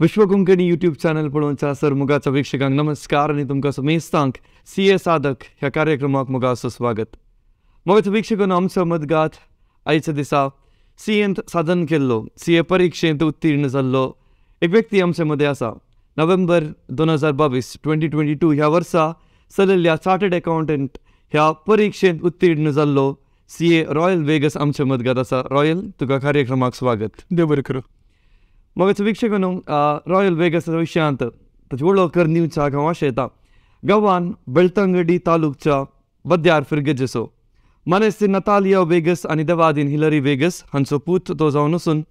विश्व Konkani YouTube channel पळोवच्या sir मुगाच्या प्रेक्षकांक नमस्कार आनी तुमकां समेस्तांक सी ए साधक ह्या कार्यक्रमाक मुगाचो स्वागत. मोगाच्या प्रेक्षकांनो, आमचो मदगात आयच्या दिसा सी एंत साधन केल्लो, सी ए परिक्षेंत उत्तीर्ण जाल्लो एक व्यक्ती आमचे मदें आसा. नोव्हेंबर 2022 2022 ह्या वर्सा चलयल्ल्या चार्टर्ड अकाउंटंट ह्या परिक्षेंत उत्तीर्ण जाल्लो सी ए रॉयल वेगस आमचे मदगात आसा. रॉयल, तुका कार्यक्रमाक स्वागत. देव बरें करूं. मोगाच्या प्रेक्षकांनो, रॉयल वेगस विशयांत ताची वळख करून दिवच्याक हांव आशेता. गांवान बेळतंगडी तालुकच्या बद्यार फिरगेजेचो मानेस्ती नतालिया वेगस आनी देवादीन हिलरी वेगस हांचो पूत तो जावन आसून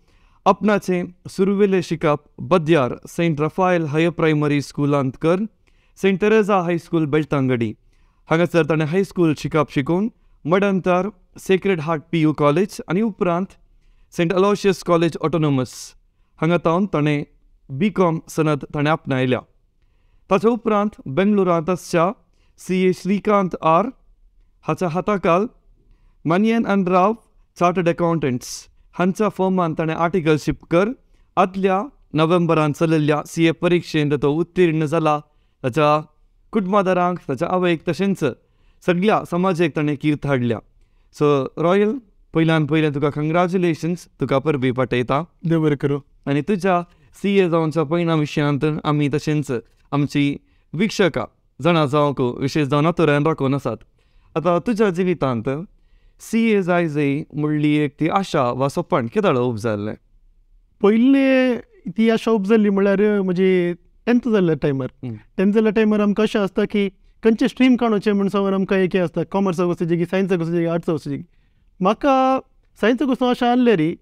आपणाचें सुरवेलें शिकप बद्यार सेंट रफायल हायर प्रायमरी स्कुलांत कर सेंट तेरेजा हायस्कूल बेळतंगडी हांगासर ताणें हायस्कूल शिकप शिकोवन मडंतर sacred heart P U college आनी उपरांत सेंट अलोशियस कॉलेज ऑटोनॉमस हांगा तावन ताणें बी कॉम सनद ताणें आपणायल्या. ताच्या उपरांत बेंगलोरांत आसच्या सी ए श्रीकांत आर हाच्या हाताखाल Manian and Rao chartered accountants हांच्या फर्मान ताणें आर्टिकलशीप कर आदल्या नोव्हेंबरान चलयल्ल्या सी ए परिक्षेंत तो उत्तीर्ण जाला. ताच्या कुटुंबादारांक, ताच्या आवयक तशेंच सगळ्या समाजेक ताणें कीर्त हाडल्या. सो रॉयल, पयल्यान पयलें तुका कंग्रेच्युलेशन्स, तुका परबी पाठयता. देव बरें करूं. आनी तुज्या सी ए जावच्या पयल्या विशयांत आमी तशेंच आमची वीक्षकां जाणा जावंक विशेश जावन आतुरान राखून आसात. आतां तुज्या जिवितांत सी ए जाय जाय म्हणली एक ती आशा वा सपन केदाळ उब जाल्लें? पयलें ती आशा उब जाल्ली म्हळ्यार म्हजी टेंथ जाल्ल्या टायमार. टेंथ जाल्ल्या टायमार आमकां अशें आसता की खंयचें स्ट्रीम काडूचें म्हूण सांगून आमकां एक हें आसता, कॉमर्साक वचचें की सायन्साक वचचें की आर्ट्साक वचचें. म्हाका सायन्साक वचूंक अशें आहलें री,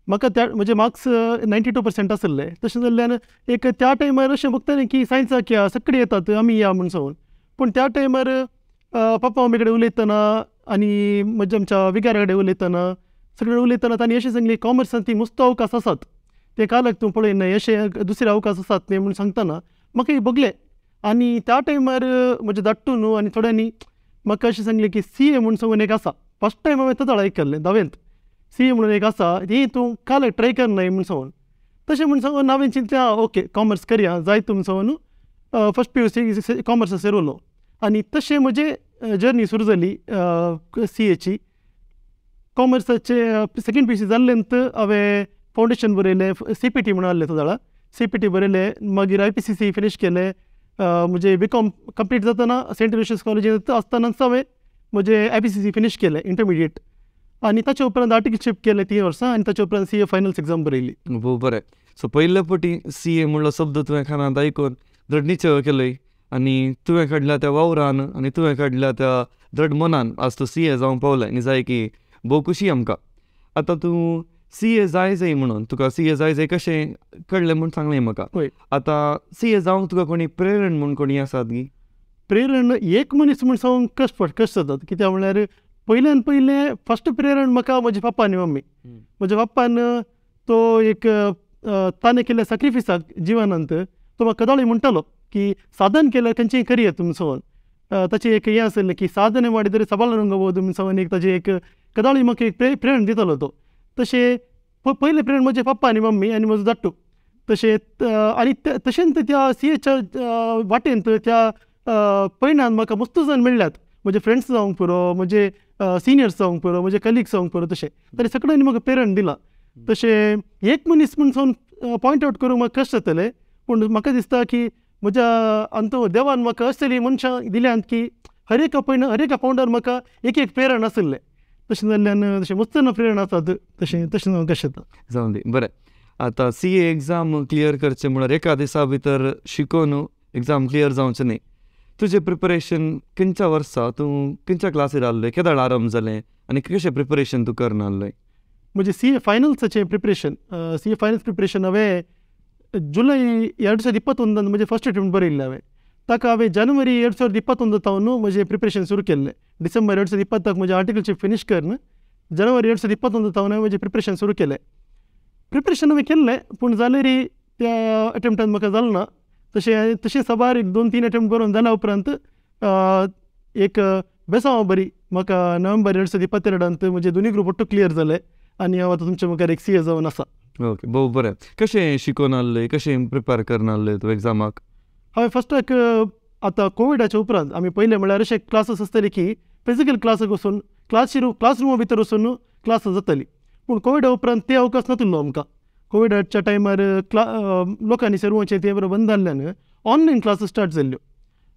म्हाका त्या म्हजे मार्क्स 92% आसले. तशें जाल्ल्यान एक त्या टायमार अशें बगतालें की सायन्साक या सगळीं येतात आमी या म्हूण सांगून. पूण त्या टायमार पप्पा मम्मी कडेन उलयतना आनी म्हज्या आमच्या विगारा कडेन उलयतना सगळे उलयतना तांणी अशें सांगलें, कॉमर्सान ती मस्त अवकाश आसात, ते कालाक तूं पळयनाय, अशें दुसरे अवकाश आसात ते म्हूण सांगतना म्हाका बगलें. आनी त्या टायमार म्हज्या धाडटू न्हू आनी थोड्यांनी म्हाका अशें सांगलें की सी ए म्हूण सांगून एक आसा. फर्स्ट टायम हांवें तेदोळ आयकल्लें धावेंत, सी ए म्हणून एक आसा, ही तूं काल ट्राय करनाय म्हूण सांगून. तशें म्हूण सांगून हांवें चिंतलें ओके कॉमर्स करया जाय तूं म्हूण सांगून फर्स्ट पी यू सी कॉमर्साचेर उरलो. आनी तशें म्हजें जर्नी सुरू जाली सी एची. कॉमर्साचे सेकेंड पी यू सी जाल्लें हांवें फावंडेशन बरयलें, सी पी टी म्हणून आहलें तो जाणा, सी पी टी बरयलें, मागीर I P C C finish केलें. म्हजें बी कॉम कंप्लीट जातना सेंट एलोशियस कॉलेजींत आसतनाच हांवें म्हजें I P C C finish केलें इंटरमिडिएट. आनी ताचे उपरांत आर्टिकलशीप केलें 3 वर्सां आनी ताचे उपरांत सी ए फायनल्स एग्जाम बरयली. बरें. सो पयले फावटी सी ए म्हणलो शब्द तुवें कानांत आयकून दृढ निश्चय केलोय आनी तुवें काडल्या त्या वावरान आनी तुवें काडल्या त्या दृढ मनान आज तूं सी ए जावंक पावलें आनी जाय की भोव खुशी आमकां. आतां तूं सी ए जाय जाय म्हणून तुका सी ए जाय जाय कशें कळ्ळें म्हूण सांगलें म्हाका. आतां सी ए जावंक तुका कोणी प्रेरण म्हूण कोणी आसात गी? प्रेरण एक मनीस म्हूण सांगूंक कश्ट कश्ट जातात. कित्याक म्हळ्यार पयल्यान पयलें फर्स्ट प्रेरण म्हाका म्हजे पप्पा आनी मम्मी. म्हज्या पप्पान तो एक ताणें केल्ल्या सॅक्रिफिसाक जिवनांत तो म्हाका कदाळी म्हणटालो की साधन केल्यार खंयचेंय करया तूं सांगून. ताचें एक हें आसलें की साधने ಮಾಡಿದರೆ ಸಬಲರಂಗಬಹುದು म्हूण सांगून एक ताचें एक कदाळी म्हाका एक प्रेरण दितालो तो. तशें पयलें प्रेरण म्हजें पप्पा आनी मम्मी आनी म्हजो धाकटू. तशें आनी तशेंच त्या सी एच्या वाटेंत त्या पयणान म्हाका मस्त जाण मेळ्ळ्यात. म्हजे फ्रेंड्स जावंक पुरो, म्हजे सिनियर्स जावंक पुरो, म्हजे कलिग्स जावंक पुरो, तशें तरी सगळ्यांनी म्हाका प्रेरण दिलां. तशें एक मनीस म्हूण सांगून पॉयंट आवट करूंक म्हाका कश्ट जातलें, पूण म्हाका दिसता की म्हज्या अंतू देवान म्हाका असली मनशां दिल्यांत की हर एका पयण हर एका पावंडार म्हाका एक एक प्रेरण आशिल्लें. तशें जाल्ल्यान तशें मस्त प्रेरण आसात. तशें तशें जावंक कशें जाता. जावं दी. बरें, आतां सी ए एग्जाम क्लियर करचें म्हळ्यार एका दिसा भितर शिकोवन एग्जाम क्लियर जावचें न्ही. तुजें प्रिपरेशन खंयच्या वर्सा, तूं खंयच्या क्लासीर आहलें, केदाळ आरंभ जालें आनी कशें प्रिपरेशन तूं करना आहलें? म्हजें सी ए फायनल्साचें प्रिपरेशन, सी ए फायनल्स प्रिपरेशन हांवें जुलय 2021 म्हजें फर्स्ट अटेम्प्ट बरयल्लें हांवें. ताका हांवें जानेवारी 2021 तावन म्हजें प्रिपरेशन सुरू केल्लें. डिसेंबर 2020 म्हजें आर्टिकलशीप फिनीश करून जानेवारी 2021 तावन हांवें म्हजें प्रिपरेशन सुरू केलें. प्रिपरेशन हांवें केल्लें पूण जाल्यार त्या अटेम्प्टान म्हाका जालें ना. तशें तशें साबार एक 2-3 अटेम्प्ट बरोवन जाल्या उपरांत एक बेसांव बरी म्हाका नोव्हेंबर 2022 म्हजे दोनी ग्रूप ಒಟ್ಟು क्लियर जाले आनी हांव आतां तुमच्या मुखार एक सी ए जावन आसा. ओके, भोव बरें. कशें शिकोवन आहलें, कशें प्रिपेर करन आहलें तूं एग्जामाक? हांवें फस्टाक आतां कोविडाच्या उपरांत आमी पयलें म्हळ्यार अशे क्लासीस आसताले की फिजिकल क्लासीक वचून क्लासरुमा भितर वचून क्लासीस जाताली. पूण कोविडा उपरांत ते अवकाश नातिल्लो आमकां. कोविडाच्या टायमार लोकांनी सर्वांचे ते बरोबर बंद जाल्ल्यान ऑनलायन क्लासीस स्टार्ट जाल्ल्यो.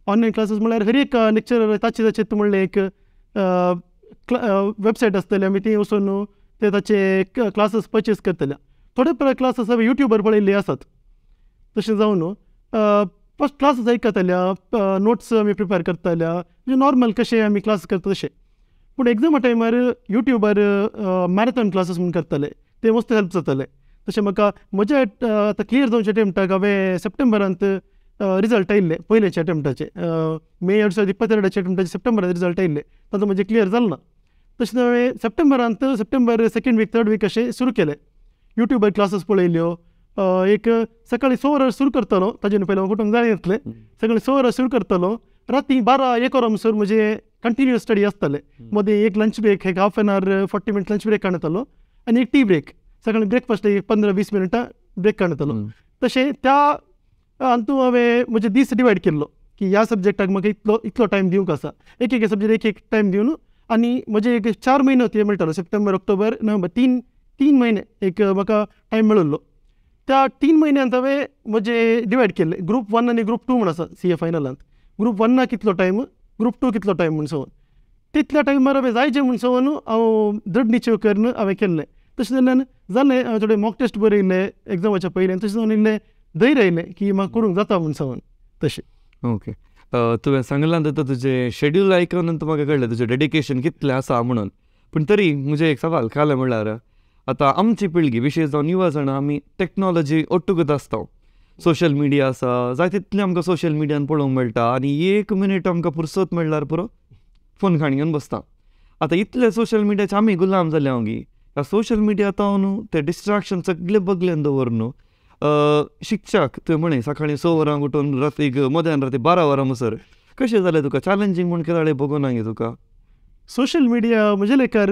ऑनलायन क्लासीस म्हळ्यार हर एक लेक्चरर ताचे ताचे म्हणलें एक वेबसायट आसतली, आमी थंय वचून ते ताचे क्लासीस पर्चेस करतले. थोडे थोडे क्लासीस हांवें युट्यूबार पळयल्ले आसात. तशें जावन फर्स्ट क्लासीस आयकताल्या, नोट्स आमी प्रिपेर करताल्या, म्हणजे नॉर्मल कशें आमी क्लास करता तशें. पूण एग्जामा टायमार युट्यूबार मॅरेथॉन क्लासीस म्हूण करताले, ते मस्त हेल्प जाताले. तशें म्हाका म्हज्या आतां क्लियर जावच्या अटेम्प्टाक हांवें सप्टेंबरांत रिजल्ट आयिल्ले पयल्याच्या अटेम्प्टाचे, मे 2022 अटेम्प्टाचे सप्टेंबरांत रिजल्ट आयिल्ले, तातूंत म्हजें क्लियर जालें ना. तशें हांवें सप्टेंबरांत सप्टेंबर सेकेंड वीक थर्ड वीक अशें सुरू केलें. युट्यूबार क्लासीस पळयल्यो. एक सकाळीं 6 वरां सुरू करतालो, ताजे पयलीं हांव कुटूंब जाय येतलें, सकाळीं 6 वरां सुरू करतालो, राती 12-1 वरां म्हणसर म्हजें कंटिन्युअस स्टडी आसतालें. मदीं एक लंच ब्रेक, एक half an hour 40 minute lunch break काडतालो आनी एक टी ब्रेक, सकाळीं ब्रेकफास्ट एक 15-20 मिनटां ब्रेक काडतालो. तशें त्या हातूंत हांवें म्हजे दीस डिवायड केल्लो की ह्या सब्जेक्टाक म्हाका इतलो इतलो टायम दिवंक आसा, एक एक सब्जेक्ट एक एक टायम दिवन. आनी म्हजे एक 4 म्हयने ते मेळटालो, सप्टेंबर ऑक्टोबर नोव्हेंबर, 3 म्हयने एक म्हाका टायम मेळिल्लो. त्या 3 म्हयन्यांत हांवें म्हजे डिवायड केल्ले ग्रूप 1 आनी ग्रूप 2 म्हूण आसा सी ए फायनलांत. ग्रूप 1 कितलो टायम, ग्रूप 2 कितलो टायम म्हूण सवन तितल्या टायमार हांवें जायचे म्हूण सवन हांव दृढ निश्चय करून हांवें केल्लें. तशें जाल्ल्यान जालें, हांवें थोडे मॉक टेस्ट बरयले एग्जामाच्या पयलीं, तशें जावन इल्लें धैर्य आयलें की म्हाका करूंक जाता म्हूण सवन तशें. ओके, तुवें सांगलां आतां तुजें शेड्यूल आयकून म्हाका कळ्ळें तुजें डेडिकेशन कितलें आसा म्हणून. पूण तरी म्हजें एक सवाल खालें म्हणल्यार आतां आमची पिळगी विशेश जावन युवा जाणां आमी टॅक्नोलॉजी ओट्टुकूच आसता, सोशल मिडिया आसा, जाय तितलें आमकां सोशल मिडियान पळोवंक मेळटा आनी एक मिनीट आमकां पुरसत मेळ्ळ्यार पुरो फोन खाण घेवन बसता. आतां इतले सोशल मिडियाचे आमी गुलाम जाले हांव गी, ह्या सोशल मिडिया तावन न्हू ते डिस्ट्राक्शन सगळे बगलेन दवर न्हू शिक्षक तुवें म्हळें सकाळीं 6 वरांक उठून रातीक मध्यान राती 12 वरां म्हणसर कशें जालें तुका चॅलेंजींग म्हूण कितें बगोना गे तुका? सोशल मिडिया म्हज्या लेखार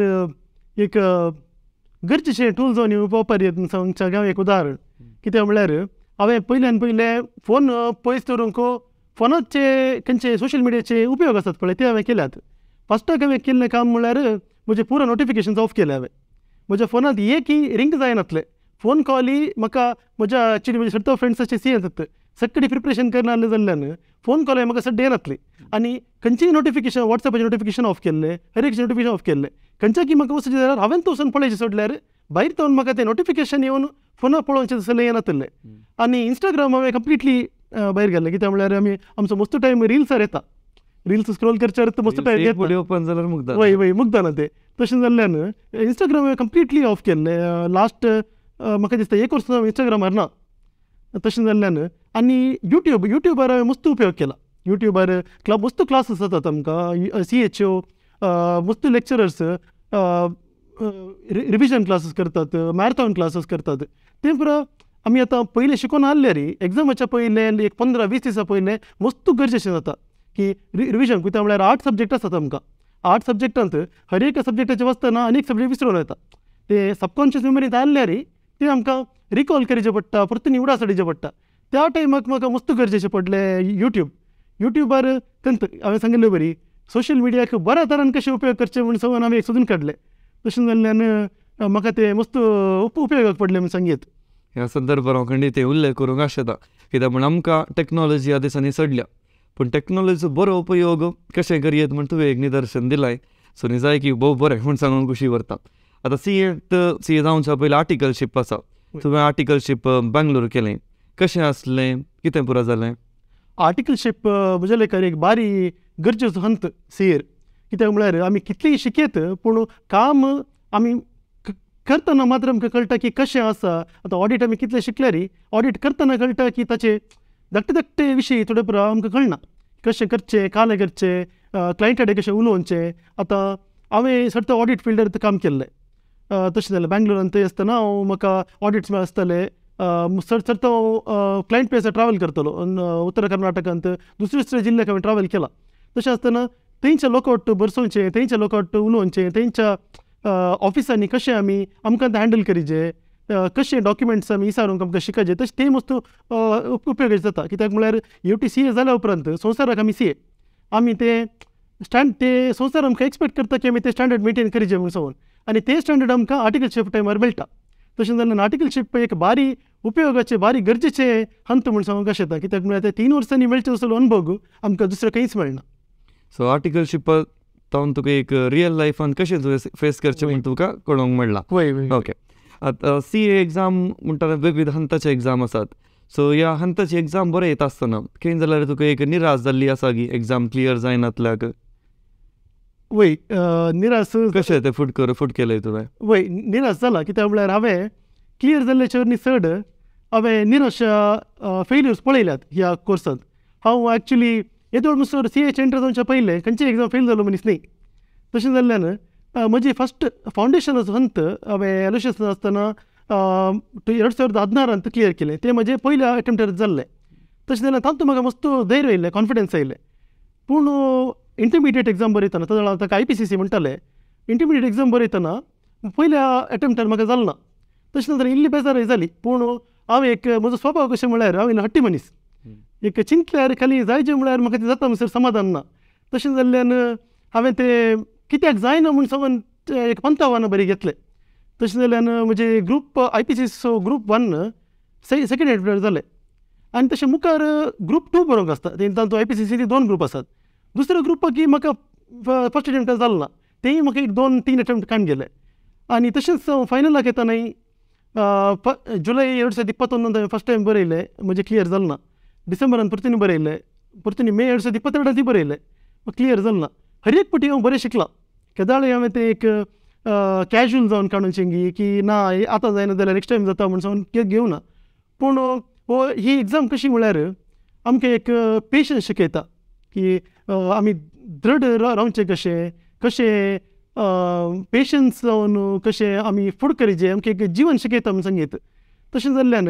एक गरजेचें टूल जावन वापर येत सांगच्या हांव एक उदाहरण. कित्याक म्हळ्यार हांवें पयल्यान पयलें फोन पयस दवरूंक फोनाचे खंयचे सोशल मिडियाचे उपयोग आसात पळय ते हांवें केल्यात. फस्टाक हांवें केल्लें काम म्हळ्यार म्हजें पुरो नोटिफिकेशन्स ऑफ केलें हांवें. म्हज्या फोनांत एकय रिंग जायनातलें, फोन कॉलय म्हाका म्हज्या एक्चुली म्हज्या सद्दां फ्रेंड्साचे सी येतात, सगळी प्रिपरेशन करना जाल्ल्यान फोन कॉल म्हाका सद्दां येनातली. आनी खंयचीय नोटिफिकेशन वॉट्सएपाचें नोटिफिकेशन ऑफ केल्लें, हर एक नोटिफिकेशन ऑफ केल्लें. खंयच्या म्हाका वचूं जाल्यार हांवें तो वचून पळयचें सोडल्यार भायर तावन म्हाका तें नोटिफिकेशन येवन फोनार पळोवचें तसलें येनातलें. आनी इंस्टाग्राम हांवें कंप्लिटली भायर घालें, कित्याक म्हळ्यार आमी आमचो मस्त टायम रिल्सार येता, रिल्स स्क्रोल करच्यार मस्त टायम येता, वय वय मुगदाना तें. तशें जाल्ल्यान इंस्टाग्राम हांवें कंप्लिटली ऑफ केल्लें. लास्ट म्हाका दिसता एक वर्स हांव इंस्टाग्रामार ना. तशें जाल्ल्यान आनी युट्यूबार हांवें मस्त उपयोग केला. युट्यूबार मस्त क्लासीस जातात आमकां, सी एच ओ मस्त लेक्चरर्स रिविजन क्लासीस करतात, मॅरेथॉन क्लासीस करतात. ते पुरो आमी आतां पयलें शिकोवन आहले रे एग्जामाच्या पयलें एक 15-20 दिसां पयलें मस्त गरजेचें जाता की रिविजन. कित्याक म्हळ्यार 8 सब्जेक्ट आसात आमकां, 8 सब्जेक्टांत हर एका सब्जेक्टाचें वाचतना आनी एक सब्जेक्ट विसरून वता, ते सबकॉन्शियस मेमरींत आहले रे ते आमकां रिकॉल करचें पडटा, परतून उडास हाडचें पडटा. त्या टायमाक म्हाका मस्त गरजेचें पडलें युट्यूब. युट्यूबार तेंत हांवें सांगिल्लें बरी सोशल मिडियाक बऱ्या तरान कशें उपयोग करचें म्हूण सगळें हांवें एक सोदून काडलें. तशें जाल्ल्यान म्हाका तें मस्त उपयोगाक पडलें म्हूण सांगयेत. ह्या संदर्भार हांव खंडीत उल्लेख करूंक आशेता, कित्याक म्हण आमकां टॅक्नोलॉजी ह्या दिसांनी चडल्या, पूण टॅक्नोलॉजीचो बरो उपयोग कशें करयेत म्हूण तुवें एक निदर्शन दिलाय. सो निजाय की भोव बरें म्हूण सांगून खुशी व्हरता. आतां सी ए जावच्या पयलीं आर्टिकलशीप आसा, तुवें आर्टिकलशीप बेंगलोर केलें, कशें आसलें, कितें पुरो जालें? आर्टिकलशीप म्हज्या लेखार एक बारी गरजेचो हंत सी एर. कित्याक म्हळ्यार आमी कितलीय शिकयत पूण काम आमी करतना मात्र आमकां कळटा की कशें आसा. आतां ऑडिट आमी कितलें शिकल्यार ऑडिट करतना कळटा की ताचे धाकटे धाकटे विशय थोडे पुरो आमकां कळना, कशें करचें, कालें करचें, क्लायंटा कडेन कशें उलोवचें. आतां हांवें सर्त ऑडिट फिल्डार काम केल्लें. तशें जालें बेंगलोरान थंय आसतना हांव म्हाका ऑडिट्स आसताले, सर्त हांव क्लायंट प्लेसार ट्रॅवल करतालो, उत्तर कर्नाटकांत दुसरे दुसरे जिल्ल्याक हांवें ट्रॅवल केलां. तशें आसतना थंयच्या लोकां बरसोवचें, थंयच्या लोकां उलोवचें, थंयच्या ऑफिसांनी कशें आमी आमकां तें हँडल करीजे, कशे डॉक्युमेंट्स आमी इसारूंक आमकां शिकायचे तशें तें मस्त उपयोगाचें जाता. कित्याक म्हळ्यार एवटी सी ए जाल्या उपरांत संवसाराक आमी सी ए आमी ते स्टँड ते संवसार आमकां एक्सपेक्ट करता की आमी ते स्टँडर्ड मेंटेन करीचे म्हूण सांगून आनी ते स्टँडर्ड आमकां आर्टिकलशीप टायमार मेळटा. तशें जाल्यार आर्टिकलशीप एक बारी उपयोगाचें बारी गरजेचें हंत म्हूण सांगूंक अशें येता. कित्याक म्हळ्यार ते 3 वर्सांनी मेळचे असलो अनुभव आमकां दुसरें खंयच मेळना. सो आर्टिकलशीप तावन तुका एक रियल लायफान कशें तुवें फेस करचें म्हूण तुका कळोवंक मेळ्ळां. ओके, आतां सी ए एग्जाम म्हणटा वेगवेगळे हंताचे एग्जाम आसात. सो ह्या हंताची एग्जाम बरें येता आसतना खंय जाल्यार तुका एक निराश जाल्ली आसा की एग्जाम क्लियर जायनातल्याक? वय, निराश कशें तें फूट केलें तुवें? वय, निराश जाला. कित्याक म्हळ्यार हांवें क्लियर जाल्ल्याच्या न्ही चड हांवें निराश फेल्युर्स पळयल्यात ह्या कोर्सांत. हांव एक्चुली येदोळ म्हणसर सी एचे एंटर जावच्या पयलें खंयची एग्जाम फेल जालो मनीस न्ही. तशें जाल्ल्यान म्हजी फस्ट फावंडेशनाचो हंत हांवें एलोशियस आसतना 2016 क्लियर केलें. तें म्हजें पयल्या एटेम्प्टार जाल्लें. तशें जाल्यार तातूंत म्हाका मस्त धैर्य आयलें, कॉन्फिडन्स आयलें. पूण इंटरमिडिएट एग्जाम बरयतना ताका IPCC म्हणटाले, इंटरमिडिएट एग्जाम बरयतना पयल्या एटेम्प्टार म्हाका जालें ना. तशें नंतर इल्ली बेजारय जाली. पूण हांव एक म्हजो स्वभाव कशें म्हळ्यार हांव हट्टी मनीस, एक चिंतल्यार खाली जायचें म्हळ्यार म्हाका तें जाता म्हणसर समाधान ना. तशें जाल्ल्यान हांवें तें कित्याक जायना म्हूण सांगून एक पंतावान बरी घेतलें. तशें जाल्ल्यान म्हजे ग्रूप IPCCचो ग्रूप 1 सेकेंड एटेम्प्टार जालें. आनी तशें मुखार ग्रूप 2 बरोवंक आसता, तातूंत IPCC 2 group आसात. दुसरो ग्रुपाक म्हाका फर्स्ट एटेम्प्टार जालें ना, तेंय म्हाका एक 2-3 एटेम्प्ट काडून गेले. आनी तशेंच फायनलाक येतनाय जुलय 2021 हांवें फर्स्ट टायम बरयलें, म्हजें क्लियर जालें ना. डिसेंबरान परतून बरयलें, परतून मे 2022 बरयलें, क्लियर जालें ना. हर एक पटी हांव बरें शिकलां. केदाळय हांवें तें एक कॅज्युअल जावन काडून की ना आतां जायना जाल्यार नेक्स्ट टायम जाता म्हूण सांगून घेवना. पूण हो ही एग्जाम कशी म्हळ्यार आमकां एक पेशन्स शिकयता की आमी दृढ रावचें कशें, कशें पेशन्स जावन कशें आमी फुड करीचे, आमकां एक जिवन शिकयता म्हूण सांगीत. तशें जाल्ल्यान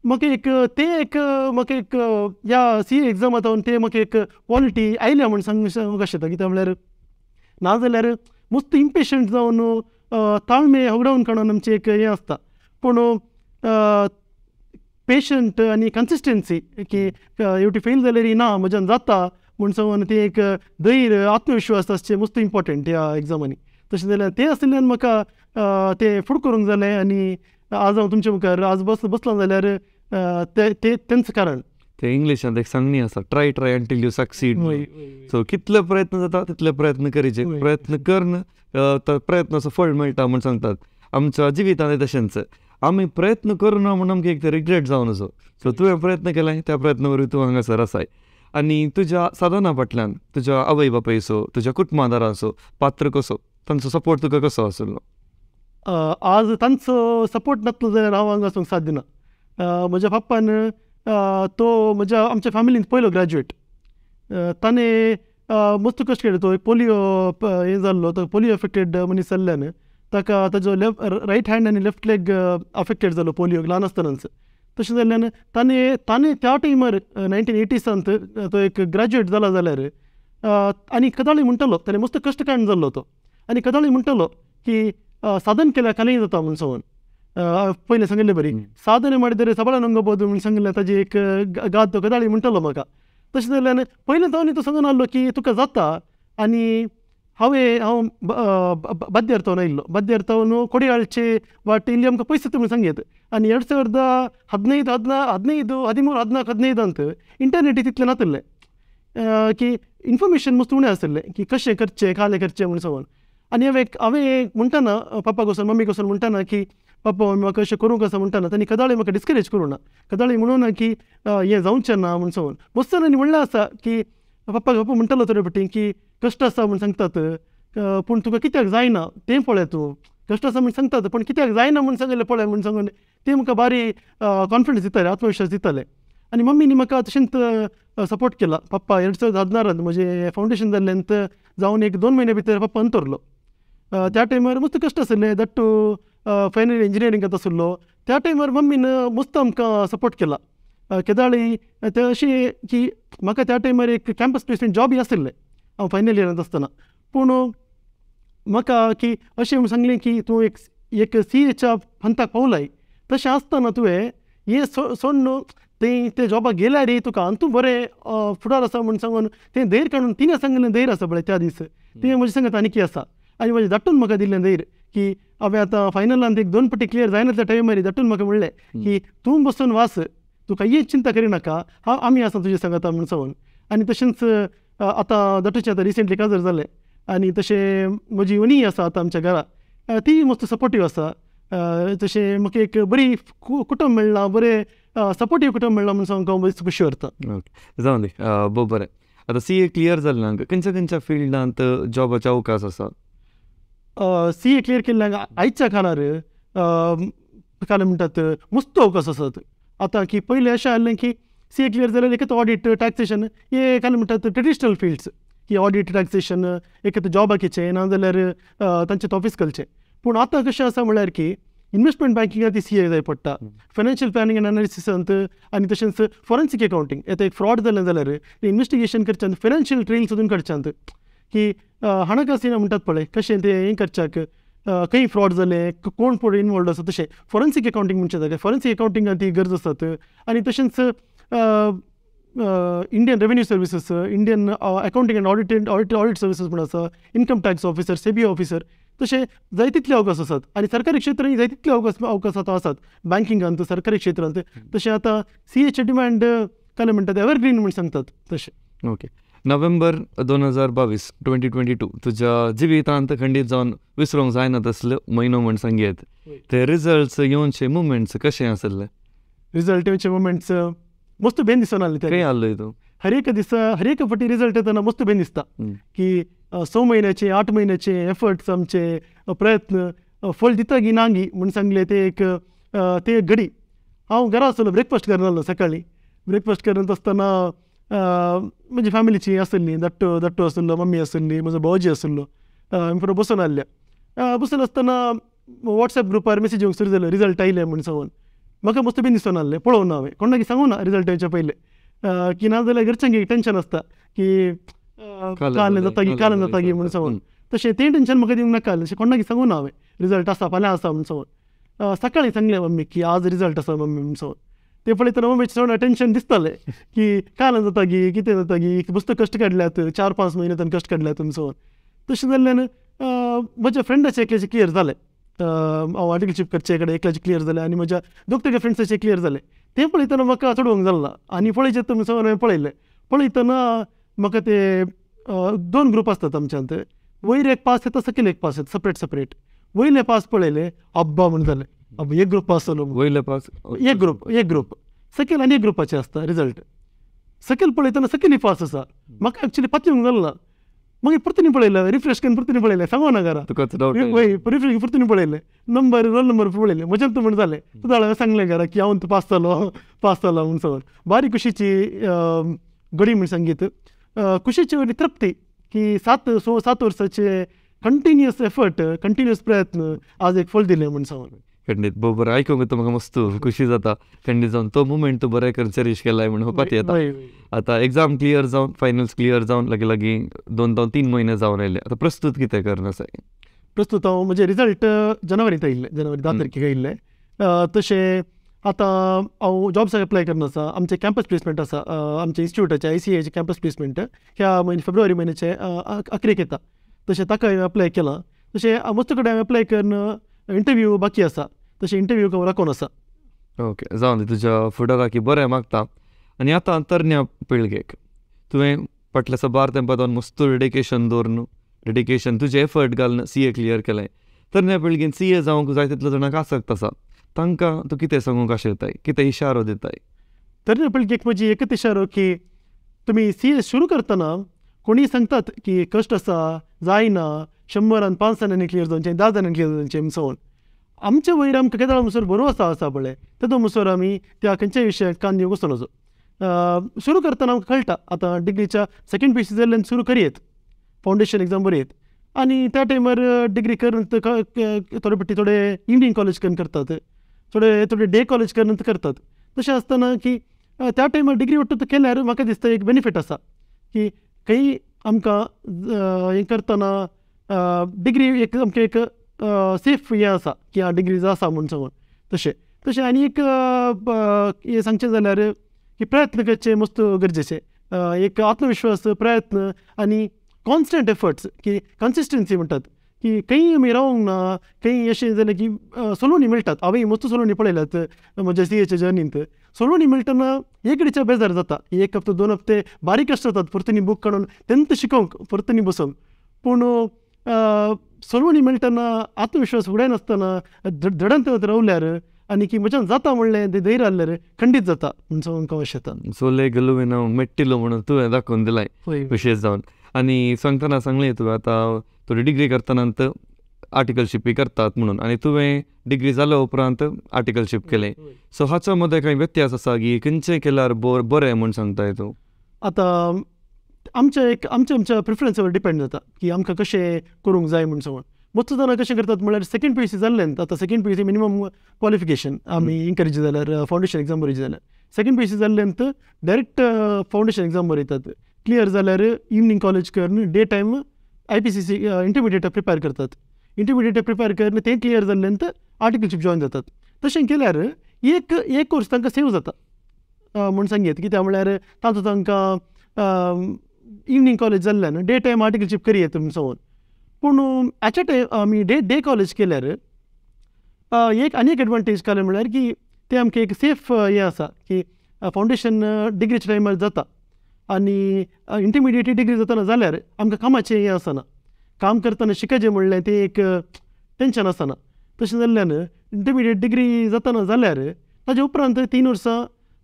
म्हाका एक तें एक म्हाका एक ह्या सी ए एग्जामा जावन तें म्हाका एक क्वॉलिटी आयल्या म्हूण सांगूंक अशें येता. कित्याक म्हळ्यार ना जाल्यार मस्त इम्पेशंट जावन ताळमे होगडावन काडून आमचें एक हें आसता. पूण पेशंट आनी कन्सिस्टन्सी की एवटी फेल जाल्यार ना म्हज्यान जाता म्हूण सांगून तें एक धैर्य आत्मविश्वास आसचें मस्त इम्पोर्टंट ह्या एग्जामांनी. तशें जाल्यार तें आशिल्ल्यान म्हाका तें फुड करूंक जालें आनी आज हांव तुमच्या मुखार आज बसलां जाल्यार तें तेंच कारण. ते इंग्लिशांत एक सांगणी आसा, try try until you succeed. So कितले प्रयत्न जाता तितले प्रयत्न करीचे, प्रयत्न करून प्रयत्नाचो फळ मेळटा म्हूण सांगतात. आमच्या जिवितांत तशेंच आमी प्रयत्न करुना म्हूण आमकां एक रिग्रेट जावन असो. सो तुवें प्रयत्न केले, त्या प्रयत्न वरवीं तूं हांगासर आसाय. आनी तुज्या साधना फाटल्यान तुज्या आवय बापायचो, तुज्या कुटुंबादारांचो पात्र कसो, तांचो सपोर्ट तुका कसो आशिल्लो? आज तांचो सपोर्ट नासलो जाल्यार हांव हांगा आसूंक साध्य ना. म्हज्या पप्पान तो म्हज्या आमच्या फॅमिलींत पयलो ग्रॅज्युएट. ताणें मस्त कश्ट केले. तो एक पोलियो हें जाल्लो, तो पोलियो एफेक्टेड मनीस जाल्ल्यान ताका ताजो रायट हँड आनी लेफ्ट लेग अफेक्टेड जालो पोलियो ल्हान आसतनाच. तशें जाल्ल्यान ताणें ताणें त्या टायमार 1980s तो एक ग्रॅज्युएट जाला जाल्यार आनी कदाळी म्हणटालो, ताणें मस्त कश्ट काडून जाल्लो तो, आनी कदाळी म्हणटालो की साधन केल्यार कांय जाता म्हूण सांगून. पयलें सांगिल्लें बरी साधने ಮಾಡಿದರೆ ಸಬಲ ನುಂಗಬಹುದು म्हूण सांगिल्लें, ताजी एक गाद तो कदाळी म्हणटालो म्हाका. तशें जाल्ल्यान पयलें जावन तो सांगून आहलो की तुका जाता. आनी हांव बाद्यार थावन आयिल्लो, बाद्यार थावन कोडियाळचे वाट इल्ली आमकां पयस म्हूण सांगयत. आनी 2015 15 13 14 15 अंत इंटरनेट तितलें नातिल्लें की इन्फॉर्मेशन मस्त उणें आशिल्लें की कशें करचें कालें करचें म्हूण सांगून. आनी हांवें म्हणटना पप्पाक वचून मम्मीक वचून म्हणटना की पप्पा मम्मी म्हाका अशें करूंक आसा म्हणटना तांणी कदाळी म्हाका डिस्करेज करूं ना, कदाळी म्हणूं ना की हें जावचें ना म्हूण सांगून. मस्त जाणांनी म्हणलें आसा की पप्पाक पप्पा म्हणटालो थोडे फावटी की कश्ट आसा म्हूण सांगतात पूण तुका कित्याक जायना तें पळय, तूं कश्ट आसा म्हूण सांगतात पूण कित्याक जायना म्हूण सांगिल्लें पळय म्हूण सांगून ते म्हाका बारी कॉन्फिडन्स दिताले, आत्मविश्वास दिताले. आनी मम्मीनी म्हाका तशेंच सपोर्ट केला. पप्पा 2016 म्हजें फावंडेशन जाल्लें जावन एक 2 म्हयन्या भितर पप्पा अंतरलो. त्या टायमार मस्त कश्ट आशिल्ले, that final इंजिनियरींगांत आशिल्लो. त्या टायमार मम्मीन मस्त आमकां सपोर्ट केला. केदाळी ते अशें की म्हाका त्या टायमार एक कॅम्पस प्लेसमेंट जॉबय आशिल्लें हांव फायनल इयरांत आसतना, पूण म्हाका की अशें सांगलें की तूं एक सी एच्या हंताक पावलाय तशें आसतना तुवें हें सोडून ते ते जॉबाक गेल्यार तुका आनी तूं बरें फुडार आसा म्हूण सांगून तें धैर्य काडून तिणें सांगिल्लें धैर्य आसा पळय त्या दीस तें म्हज्या सांगत आनी आसा आनी म्हज्या धाडटून म्हाका दिल्लें धैर्य की हांवें आतां फायनलान एक 2 पटी क्लियर जायना त्या टायमार धाडटून म्हाका म्हणलें की तूं बसून वाच, तूं कांय चिंता करिनाका, हांव आमी आसा तुजे सांगता म्हूण सांगून. आनी तशेंच आतां धाटूचें आतां रिसेंटली काजार जालें आनी तशें म्हजी वनी आसा आतां आमच्या घरा, ती मस्त सपोर्टीव आसा. तशें म्हाका एक बरी कुटुंब मेळ्ळां, बरें सपोर्टीव कुटुंब मेळ्ळां म्हूण सांगूंक हांव बरीच खुशी व्हरता. ओके, जावं दी, बरें. आतां CA clear जालें ना, खंयच्या खंयच्या फिल्डांत जॉबाचे अवकाश आसा? CA clear केल्ल्याक आयच्या काळार काय म्हणटात मस्त अवकाश आसात. आतां की पयलें अशें आहलें की CA clear जाल्यार एक ऑडिट टॅक्सेशन हे काय म्हणटात ट्रेडिशनल फिल्ड्स की ऑडिट टॅक्सेशन एक जॉबाचें ना जाल्यार तांचें ऑफीस करचें. पूण आतां कशें आसा म्हणल्यार की इन्वेस्टमेंट बँकिंगाक ती CA जाय पडटा, फायनान्शियल प्लॅनिंग एंड एनालिसिसांत आनी तशेंच फॉरेन्सीक अकावंटींग. आतां एक फ्रॉड जालें जाल्यार तें इन्वेस्टिगेशन करच्यांत फायनान्शियल ट्रेल सोदून काडच्यांत की हणकासीना म्हणटात पळय कशें तें हें करच्याक खंय फ्रॉड जालें, कोण पळय इनवॉल्ड आसा, तशें फॉरेन्सीक अकावंटींग म्हणचें जालें फॉरेन्सीक अकावंटिंगान ती गरज आसात. आनी तशेंच Indian revenue services, Indian accounting and audit audit services म्हूण आसा, income tax officer, SEBI officer, तशें जाय तितले अवकाश आसात. आनी सरकारी क्षेत्रांत जाय तितले अवकाश आतां आसात बँकिंगांत, सरकारी क्षेत्रांत. तशें आतां CAचे डिमांड काय म्हणटात एवरग्रीन म्हूण सांगतात तशें. ओके, नोव्हेंबर 2022 2022 तुज्या जिवितांत खंडीत जावन विसरूंक जायना तसलो म्हयनो म्हूण सांगयत, ते रिजल्ट्स येवचे मुमेंट्स कशें आसले? रिजल्ट येवचे मुमेंट्स मस्त बेन दिसून आसले. खंय आसलो तूं? हर एक दिसा हर एक फावटी रिजल्ट येतना मस्त बेन दिसता की 6 म्हयन्याचे 8 म्हयन्याचे एफर्ट्स, आमचे प्रयत्न फळ दिता गी ना गी म्हूण सांगलें. ते एक ते एक घडी हांव घरा आसलो, ब्रेकफास्ट करनासलो सकाळीं. ब्रेकफास्ट करत आसतना म्हजी फॅमिलीची आसली, धाकटो धाकटो आसलो, मम्मी आसली, म्हजो भावजी आसलो, आमी पुरो बसून आहल्या. बसून आसतना वॉट्सएप ग्रुपार मेसेज येवंक सुरू जालो रिजल्ट आयले म्हूण सांगून. म्हाका मस्त बेन दिसून आहलें, पळोवं ना हांवें, कोणाक सांगूं ना रिजल्ट येवच्या पयलें की ना जाल्यार घरच्यांक एक टेंशन आसता की काल जाता की काल जाता की म्हूण सांगून. तशें तें टेंशन म्हाका दिवंक नाका, अशें कोणाक सांगूं ना हांवें रिजल्ट आसा फाल्यां आसा म्हूण सांगून. सकाळीं सांगलें मम्मी की आज रिजल्ट आसा मम्मी म्हूण सांगून. ते पळयतना मम्मीचें चड टेंशन दिसतालें की काल जाता गी कितें जाता गी, मस्त कश्ट काडल्यात, 4-5 म्हयने ताणें कश्ट काडल्यात म्हूण सांगून. तशें जाल्ल्यान म्हज्या फ्रेंडाचें एकल्याचें क्लियर जालें, हांव आर्टिकलशीप करचे कडेन एकल्याचें क्लियर जालें आनी म्हज्या दोग तेगे फ्रेंड्साचें क्लियर जालें. तें पळयतना म्हाका चडोवंक जालें ना आनी पळयचें तुमी सांगून हांवें पळयलें. पळयतना म्हाका ते 2 ग्रूप आसतात आमच्यांत, वयर एक पास येता, सकयल एक पास येता, सपरेट सपरेट. वयले पास पळयले, अब्बा म्हूण जालें, अब्बा एक ग्रूप पास जालो. वयले पास एक ग्रूप, एक ग्रूप सकयल आनी एक ग्रुपाचें आसता रिजल्ट. सकयल पळयतना सकयल पास आसा, म्हाका एक्चुली पातयेवंक जालें ना. मागीर परतून पळयलें, रिफ्रेश करून परतून पळयलें, सांगू ना घरा वय रिफ्रेश परतून पळयलें, नंबर रोल नंबर पळयलें, म्हज्यान तूं म्हण जालें. तुका हांवें सांगलें घरा की हांव पास जालो, पास जालो म्हूण सांगून. बारी खुशीची घडी म्हूण सांगीत, खुशीची वयली तृप्ती की 7-6-7 वर्साचे कंटिन्युअस एफर्ट, कंटिन्युअस प्रयत्न आज एक फळ दिलें म्हूण सांगून. खंडीत बरोबर आयकूंक म्हाका मस्त खुशी जाता. खंडीत जावन तो मुमेंट तूं बरें करून चेरीश केलाय म्हूण पाती येता. आतां एग्जाम क्लियर जावन, फायनल्स क्लियर जावन लागीं लागीं 2-3 म्हयने जावन आयले, आतां प्रस्तूत कितें करना आसा? प्रस्तूत हांव म्हजें रिजल्ट जनवरींत आयिल्लें, जनवरी 10 तारखेक आयिल्लें. तशें आतां हांव जॉब्साक एप्लाय करना आसा. आमचें कॅम्पस प्लेसमेंट आसा, आमच्या इन्स्टिट्यूटाचें ICAचें कॅम्पस प्लेसमेंट ह्या म्हयने फेब्रुवारी म्हयन्याचे अकरेक येता. तशें ताका हांवें अप्लाय केलां. तशें मस्त कडेन हांवें अप्लाय करून इंटरव्यू बाकी आसा, तशें इंटरव्यू राखून आसा. ओके, जावं दी, तुज्या फुडाराक बरें मागता. आनी आतां तरण्या पिळगेक तुवें फाटल्या साबार तेंपा सावन मस्त डेडिकेशन दवरून, डेडिकेशन तुजें एफर्ट घालून CA clear केलें. तरण्या पिळगेन CA जावंक जाय तितलो जाणांक आसक्त आसा, तांकां तूं कितें सांगूंक आशेताय, कितें इशारो दिताय? तरण्या पिळगेक म्हजी एकच इशारो की तुमी CA सुरू करतना कोणीय सांगतात की कश्ट आसा, जायना, 100 5 जाणांनी क्लियर जावचें, 10 जाणांनी क्लियर जावचें म्हूण सांगून. आमचे वयर आमकां केदो म्हणसर बरो आसा आसा पळय तेदो म्हणसर आमी त्या खंयच्याय विशयाक कान दिवंक वचूं नजो. सुरू करतना आमकां कळटा आतां डिग्रीच्या सेकेंड पी सी जाल्ल्यान सुरू करयेत, फावंडेशन एग्जाम बरयत आनी त्या टायमार डिग्री करून थोडे पट्टी थोडे इवनींग कॉलेज करून करतात, थोडे थोडे डे कॉलेज करून करतात. तशें आसतना की त्या टायमार डिग्री वट्टू केल्यार म्हाका दिसता एक बेनिफीट आसा की खंय आमकां हें करतना डिग्री एक आमकां एक सेफ हें आसा की हां डिग्रीज आसा म्हूण सांगून. तशें तशें आनी एक हें सांगचें जाल्यार की प्रयत्न करचे मस्त गरजेचे, एक आत्मविश्वास, प्रयत्न आनी कॉन्स्टंट एफर्ट्स, की कन्सिस्टन्सी म्हणटात की खंय आमी रावंक ना, खंय अशें जालें की सोलोवणी मेळटात. हांवें मस्त सोलोवणी पळयल्यात म्हज्या सी एच्या जर्नींत. सोलोवणी मेळटना एकडेच्या बेजार जाता, एक हप्तो 2 हप्ते बारीक कश्ट जातात परतनी बूक काडून तेंत शिकोवंक परतनी बसोवंक, पूण सोलोवणी मेळटना आत्मविश्वास उडयनासतना दडंत रावल्यार आनी की म्हज्यान जाता म्हणलें तें धैर्य आहल्यार खंडीत जाता म्हूण सांगूंक हांव शकता. सोले गलुवेन मेट्टिलो म्हणून तुवें दाखोवन दिलाय विशेश जावन. आनी सांगतना सांगलें तुवें आतां थोडी डिग्री करतना आर्टिकलशीप करतात म्हणून, आनी तुवें डिग्री जाल्या उपरांत आर्टिकलशीप केलें. सो हाच्या मदें कांय व्यत्यास आसा की खंयचें केल्यार बरें म्हूण सांगताय तूं? आतां आमच्या एक आमच्या आमच्या प्रिफरन्सावर डिपेंड जाता की आमकां कशें करूंक जाय म्हूण सांगून. मस्त जाणां कशें करतात म्हळ्यार सेकेंड पी यू सी जाल्लें, आतां second P U C minimum qualification आमी एनकरेज जाल्यार फावंडेशन एग्जाम बरयची जाल्यार सेकेंड पी यू सी जाल्लें डायरेक्ट फावंडेशन एग्जाम बरयतात. क्लियर जाल्यार इवनींग कॉलेज करून day time I P C C intermediate prepare करतात. इंटरमिडिएट प्रिपेर करून तें क्लियर जाल्लें आर्टिकलशीप जॉयन जातात. तशें केल्यार एक एक कोर्स तांकां सेव जाता म्हूण सांगयत. कित्याक म्हळ्यार तातूंत तांकां इवनींग कॉलेज जाल्ल्यान डे टायम आर्टिकलशीप करयेत म्हूण सांगून. पूण ॲट टायम आमी डे डे कॉलेज केल्यार एक आनी एक एडवांटेज काडलें म्हळ्यार की तें आमकां एक सेफ हें आसा की फावंडेशन डिग्रीच्या टायमार जाता आनी इंटरमिडिएट डिग्री जातना जाल्यार आमकां कामाचें हें आसना, काम करतना शिकायचें म्हणलें तें एक टेंशन आसना. तशें जाल्ल्यान इंटरमिडिएट डिग्री जातना जाल्यार ताजे उपरांत 3 वर्सां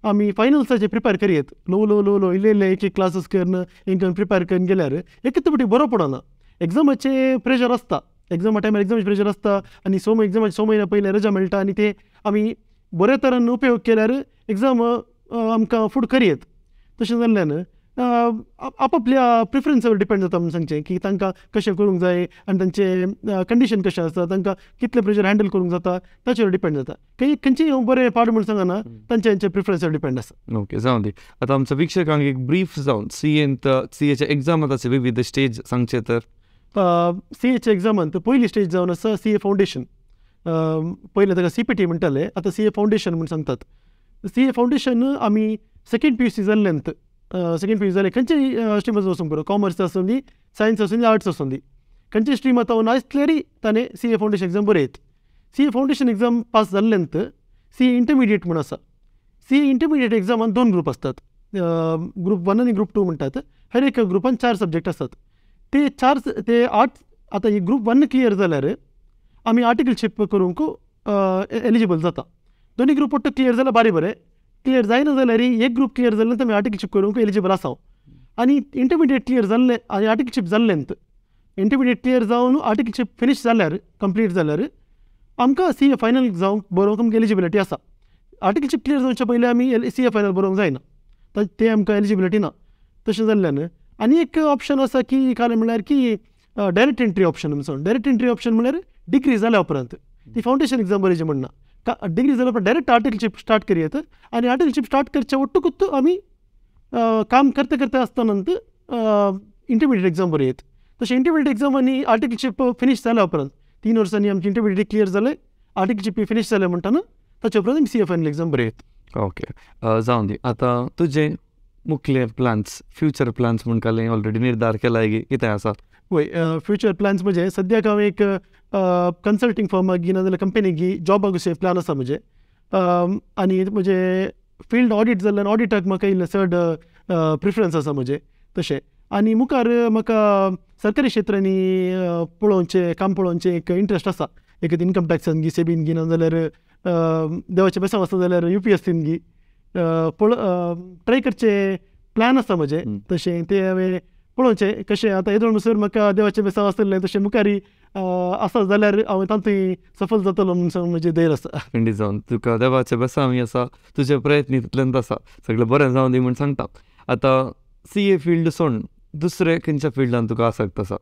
आमी फायनल्साचे प्रिपेर करयेत, ल्हव ल्हव ल्हव ल्हव इल्ले इल्ले एक एक क्लासीस करून हें करून प्रिपेर करून गेल्यार एक फावटी बरो पडना. एग्जामाचें प्रेशर आसता, एग्जामा टायमार एग्जामाचें प्रेशर आसता आनी 6 एग्जामाचे 6 म्हयन्या पयलीं रजा मेळटा आनी ते आमी बरे तरेन उपयोग केल्यार एग्जाम आमकां फुड करयेत. तशें जाल्ल्यान आपापल्या प्रिफरन्सावर डिपेंड जाता म्हूण सांगचें की तांकां कशें करूंक जाय आनी तांचें कंडिशन कशें आसता, तांकां कितलें प्रेशर हँडल करूंक जाता ताचेर डिपेंड जाता. खंय खंयचें हांव बरें पाड म्हूण सांगना, तांचे तांचे प्रिफरन्सावर डिपेंड आसा. ओके, जावं दी. आतां आमच्या वीक्षकांक एक ब्रीफ जावन सीएंत सीएच्या एग्जामात विविध स्टेज सांगचे तर. सी एच्या एग्जामांत पयली स्टेज जावन आसा सी ए फावंडेशन. पयलें ताका सी पी टी म्हणटाले, आतां सी ए फावंडेशन म्हूण सांगतात. सी ए फावंडेशन आमी सेकेंड पी यू सी जाल्ल्यांत, सेकेंड पी यू जालें खंयच्याय स्ट्रिमांत वचूंक बरो, कॉमर्स आसूं दी, सायन्स आसूं दी, आर्ट्स आसूं दी, खंयच्या स्ट्रिमांत हांव नासल्यारय ताणें सी ए फावंडेशन एग्जाम बरयत. C A foundation exam pass जाल्ल्यांत C A intermediate म्हूण आसा. सी ए इंटरमिडिएट एग्जामान 2 ग्रूप आसतात, ग्रूप 1 आनी ग्रूप 2 म्हणटात. हर एका ग्रुपान 4 सब्जेक्ट आसतात. ते 4 ते 8 आतां ही ग्रूप 1 क्लियर जाल्यार आमी आर्टिकलशीप करूंक एलिजिबल जाता. दोनी ग्रूप ಒಟ್ಟು क्लियर जाल्यार बारी बरें, क्लियर जायना जाल्यार एक ग्रूप क्लियर जाल्यार आमी आर्टिकलशीप करूंक एलिजिबल आसा. आनी इंटरमिडिएट क्लियर जाल्लें आनी आर्टिकलशीप जाल्लें, इंटरमिडिएट क्लियर जावन आर्टिकलशीप फिनीश जाल्यार कंप्लीट जाल्यार आमकां सी ए फायनल जावंक बरोवंक आमकां एलिजिबिलिटी आसा. आर्टिकलशीप क्लियर जावच्या पयलीं आमी सी ए फायनल बरोवंक जायना, तें आमकां एलिजिबिलिटी ना. तशें जाल्ल्यान आनी एक ऑप्शन आसा की कांय म्हणल्यार की डायरेक्ट एंट्री ऑप्शन म्हणून. डायरेक्ट एंट्री ऑप्शन म्हणल्यार डिग्री जाल्या उपरांत ती फावंडेशन एग्जाम बरयची म्हणना, डिग्री जाल्या उपरांत डायरेक्ट आर्टिकलशीप स्टार्ट करयेत आनी आर्टिकलशीप स्टार्ट करच्या ಒಟ್ಟುಕುತ್ತು आमी काम करता करता आसतना इंटरमिडिएट एग्जाम बरयत. तशें इंटरमिडिएट एग्जाम आनी आर्टिकलशीप फिनीश जाल्या उपरांत 3 वर्सांनी आमची इंटरमिडिएट क्लियर जालें, आर्टिकलशीप फिनीश जालें म्हणटना ताचे उपरांत आमी सी ए फायनल एग्जाम बरयत. ओके, जावं दी. आतां तुजें मुखले प्लान्स, फ्युचर प्लान्स म्हूण कालें ऑलरेडी निर्धार केला की कितें आसा? वय, फ्युचर प्लान्स म्हणजे सद्याक हांव एक कन्सल्टींग फर्माक ना जाल्यार कंपनीक जॉबाक अशें प्लान आसा म्हजें. आनी म्हजें फिल्ड ऑडीट जाल्ल्यान ऑडिटाक म्हाका इल्लें चड प्रिफरन्स आसा म्हजें. तशें आनी मुखार म्हाका सरकारी क्षेत्रांनी पळोवचें काम पळोवचें एक इंट्रस्ट आसा. एक इनकम टॅक्सान गी सेबीन गी ना जाल्यार देवाचें बेसांव आसा जाल्यार यू पी एस सीन गी ट्राय करचें प्लॅन आसा म्हजें. तशें तें हांवें पळोवचें कशें आतां येदोळ म्हणसर म्हाका देवाचें बेसांव आसलें तशें मुखारी आसा जाल्यार हांव तातूंत सफल जातलो म्हूण म्हजें धैर्य आसा. खंडीत जावन तुका देवाचें बेसांव आसा, तुजे प्रयत्न तितल्यान आसा, सगळें बरें जावन दी म्हूण सांगता. आतां सी ए फिल्ड सोडून दुसरे खंयच्या फिल्डान तुका आसक्त आसा?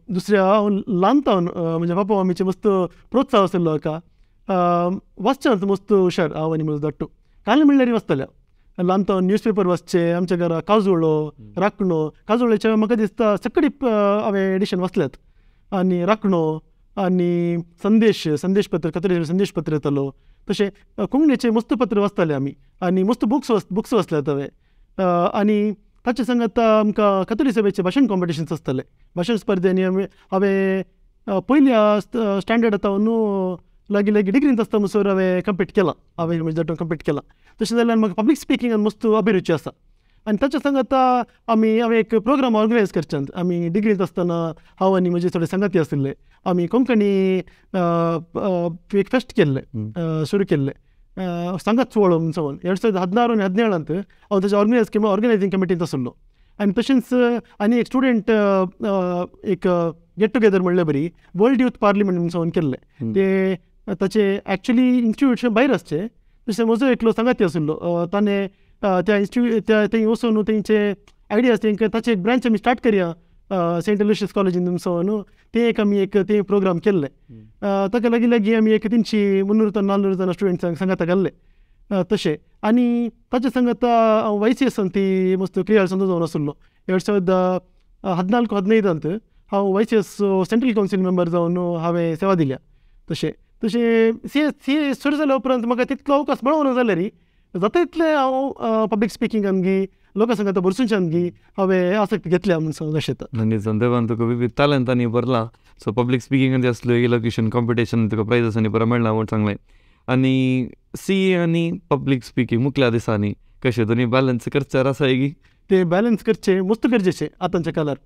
दुसऱ्या हांव ल्हान तावन म्हज्या बापा मामीचें मस्त प्रोत्साहन आशिल्लो म्हाका. वाचच्यांत मस्त हुशार हांव आनी म्हजो धाडटो काल म्हणल्यार वाचतल्या. ल्हान तावन न्यूज पेपर वाचचे, आमच्या घरा काजोळो, राखणो, काजोळ्याचे म्हाका दिसता सगळी हांवें एडिशन वाचल्यात. आनी राखणो आनी संदेश संदेश पत्र कथोलिक संदेश पत्र येतालो. तशें कोंकणीचे मस्त पत्र वाचताले आमी आनी मस्त बुक्स बुक्स वाचल्यात हांवें. आनी ताचे सांगात आमकां कथोलिक सभेचे भाशण कॉम्पिटिशन्स आसताले. भाशण स्पर्धेनी आमी हांवें पयल्या स्टँडर्ड आतां न्हू लागीं लागीं डिग्रींत आसता म्हणसर हांवें कंप्लीट केलां, हांवें म्हजें कंप्लीट केलां. तशें जाल्यार म्हाका पब्लीक स्पिकिंगान मस्त अभिरुची आसा आनी ताच्या सांगाता आमी हांवें एक प्रोग्राम ऑर्गनायज करच्यान आमी डिग्रींत आसतना हांव आनी म्हजे थोडे सांगाती आशिल्ले आमी कोंकणी एक फेस्ट केल्लें, सुरू केल्लें सांगात सुवाळो म्हूण सांगून 2016 आनी 2017 हांव ताच्या ऑर्गनायजींग कमिटींत आशिल्लो. आनी तशेंच आनी एक स्टुडंट एक गेट टुगेदर म्हणले बरी वर्ल्ड यूथ पार्लिमेंट म्हूण सांगून केल्लें. ते ताचे एक्चुली इन्स्टिट्यूशन भायर आसचे, तशें म्हजो एकलो सांगाती आशिल्लो ताणें त्या इन्स्टिट्यूट त्या थंय वचून तेंचे आयडियाज तेंकां ताचे एक ब्रांच आमी स्टार्ट करया सेंट एलोशियस कॉलेजीन म्हणून ते एक आमी एक ते प्रोग्राम केल्ले. ताका लागीं लागीं आमी एक 300 300 400 जाणां स्टुडंट्सांक सांगाता घाल्ले तशें. आनी ताचे सांगाता हांव वाय सी एसान ती मस्त क्रिया संद जावन आशिल्लो. 2014 15 हांव Y C S central council member जावन हांवें सेवा दिल्या. तशें तशें सी ए सी ए सुरू जाल्या उपरांत म्हाका तितलो अवकाश मेळना जाल्यार जाता तितलें हांव पब्लीक स्पिकिंगान गी लोकां सांगाता बरसूच्यान गी हांवें आसक्त घेतल्या म्हूण सांगूंक अशें येता. नंदी देवान तुका विविध टॅलंटांनी भरला. सो पब्लीक स्पिकिंगान आसलो इलोक्युशन कॉम्पिटिशन तुका प्रायजसांनी बरें मेळ्ळां म्हूण सांगलें. आनी सी ए आनी पब्लीक स्पिकींग मुखल्या दिसांनी कशें दोनी बॅलन्स करचें आसा की ते बॅलन्स करचें मस्त गरजेचें आतांच्या काळार.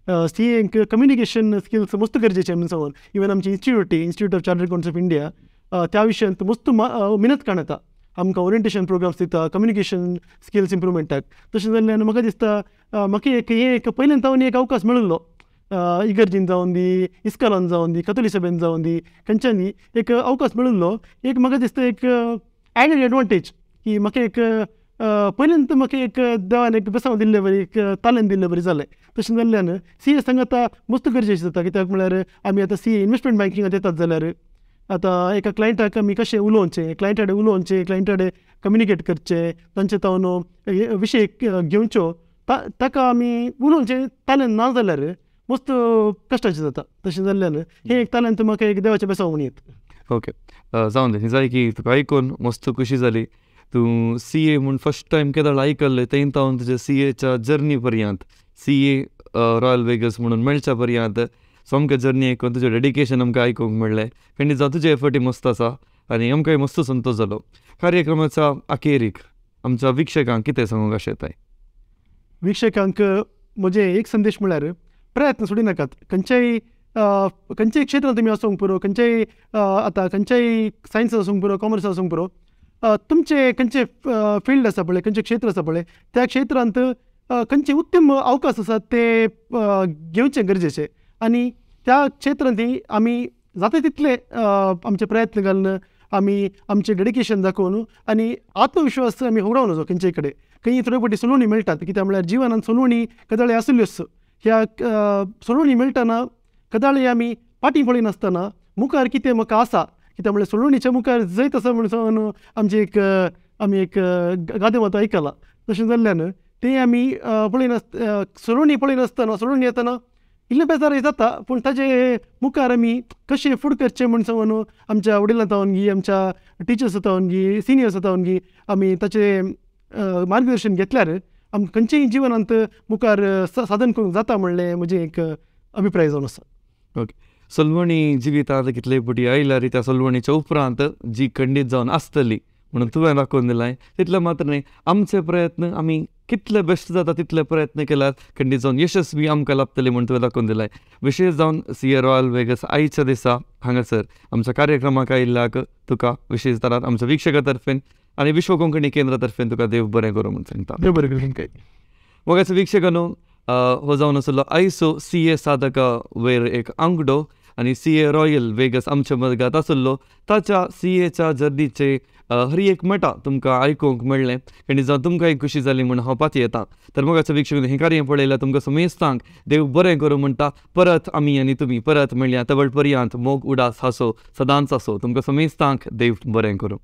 सी एक कम्युनिकेशन स्किल्स मस्त गरजेचें म्हूण सांगून इवन आमची institute of chartered accountants of India त्या विशयांत मस्त मिनत काडटा, आमकां ओरिएंटेशन प्रोग्राम्स दिता कम्युनिकेशन स्किल्स इम्प्रुवमेंटाक. तशें जाल्ल्यान म्हाका दिसता म्हाका एक हें एक पयल्यान तावन एक अवकाश मेळिल्लो इगर्जीन जावन दी, इस्कॉलान जावन दी, कथोलिक सभेन जावन दी, खंयच्यांनी एक अवकाश मेळिल्लो. एक म्हाका दिसता एक एडेड एडवांटेज की म्हाका एक पयल्यान म्हाका एक देवान एक बेसांव दिल्ले बरी एक तालेंत दिल्ले बरी जालें. तशें जाल्ल्यान सी ए सांगाता मस्त गरजेचें जाता, कित्याक म्हळ्यार आमी आतां सी ए इन्वेस्टमेंट बँकिंगांत येतात जाल्यार आतां एका क्लायंटाक आमी कशें उलोवचें, क्लायंटा कडेन उलोवचें, क्लायंटा कडेन कम्युनिकेट करचें, तांचे तावन विशय घेवच्यो, ताका आमी उलोवचें तालेंत ना जाल्यार मस्त कश्टाचें जाता. तशें जाल्ल्यान हें एक तालेंत म्हाका एक देवाचें बेसांव म्हूण येत. ओके जावन दी जाय की तुका आयकून मस्त खुशी जाली. तूं सी ए म्हूण फर्स्ट टायम केदळ आयकल्लें तें तावन तुज्या सी एच्या जर्नी पर्यंत सी ए रॉयल वेगस म्हणून मेळच्या पर्यंत सामकें जर्नी आयकून तुजें डेडिकेशन आमकां आयकूंक मेळ्ळें. खंडीत जावं तुजे एफर्टी मस्त आसा आनी आमकांय मस्त संतोश जालो. कार्यक्रमाच्या अखेरीक आमच्या वीक्षकांक कितें सांगूंक अशें येताय? वीक्षकांक म्हजें एक संदेश म्हळ्यार प्रयत्न सोडी नाकात. खंयच्याय खंयच्याय क्षेत्रांत तुमी आसूंक पुरो, खंयच्याय आतां खंयच्याय सायन्स आसूंक पुरो, कॉमर्स आसूंक पुरो, तुमचें खंयचें फिल्ड आसा पळय, खंयचें क्षेत्र आसा पळय, त्या क्षेत्रांत खंयचे उत्तम अवकाश आसात ते घेवचे गरजेचे. आनी त्या क्षेत्रांत आमी जाता तितले आमचे प्रयत्न घालून आमी आमचें डेडिकेशन दाखोवन आनी आत्मविश्वास आमी होगडावन वचो खंयचे कडेन. खंय थोडे फावटी सलोवणी मेळटात, कित्याक म्हळ्यार जिवनांत सलोवणी कदाळी आसल्योच. ह्या सलोवणी मेळटना कदाळी आमी फाटीं पळयनासतना मुखार कितें म्हाका आसा, कित्याक म्हळ्यार सलोवणीच्या मुखार जैत आसा म्हूण सांगून आमची एक आमी एक गादे मात आयकलां. तशें जाल्ल्यान तें आमी पळयनासतना सलोवणी पळयनासतना सलोवणी येतना इल्लें बेजारय जाता, पूण ताजे मुखार आमी कशें फुडें करचें म्हूण सांगून आमच्या वडिलां तावन गी, आमच्या टिचर्स तावन गी, सिनियर्स तावन गी आमी ताचें मार्गदर्शन घेतल्यार आमकां खंयचेय जिवनांत मुखार साधन करूंक जाता म्हणलें म्हजें एक अभिप्राय जावन आसा. ओके, सलवणी जिवितांत कितले फावटी आयल्यार त्या सलवणीच्या उपरांत जी खंडीत जावन आसतली म्हणून तुवें दाखोवन दिलां. तितलें मात्र न्हय, आमचे प्रयत्न आमी कितले बेस्ट जाता तितले प्रयत्न केल्यार खंडीत जावन यशस्वी आमकां लाभतली म्हूण तुवें दाखोवन दिलां. विशेश जावन सी ए रॉयल वेगस आयच्या दिसा हांगासर आमच्या कार्यक्रमाक आयिल्ल्याक तुका विशेश तरान आमच्या वीक्षका तर्फेन आनी विश्व कोंकणी केंद्रा तर्फेन तुका देव बरें करूं म्हूण सांगता. देव बरें करूं तुमकां. मोगाच्या वीक्षकांनो, हो जावन आसलो आयसो सी ए साधका वयर एक आंकडो आनी सी ए रॉयल वेगस आमच्या मदगात आसलो. ताच्या सी एच्या जर्नीचे हर एक मटा तुमकां आयकूंक मेळ्ळें आनी जावं तुमकांय खुशी जाली म्हूण हांव पातयेता. तर मोगाच्या वीक्षकांनो, हें कार्य पळयल्यार तुमकां समेस्तांक देव बरें करूं म्हणटा. परत आमी आनी तुमी परत मेळया तवळ पर्यंत मोग उडास हांसो सदांच आसो. तुमकां समेस्तांक देव बरें करूं.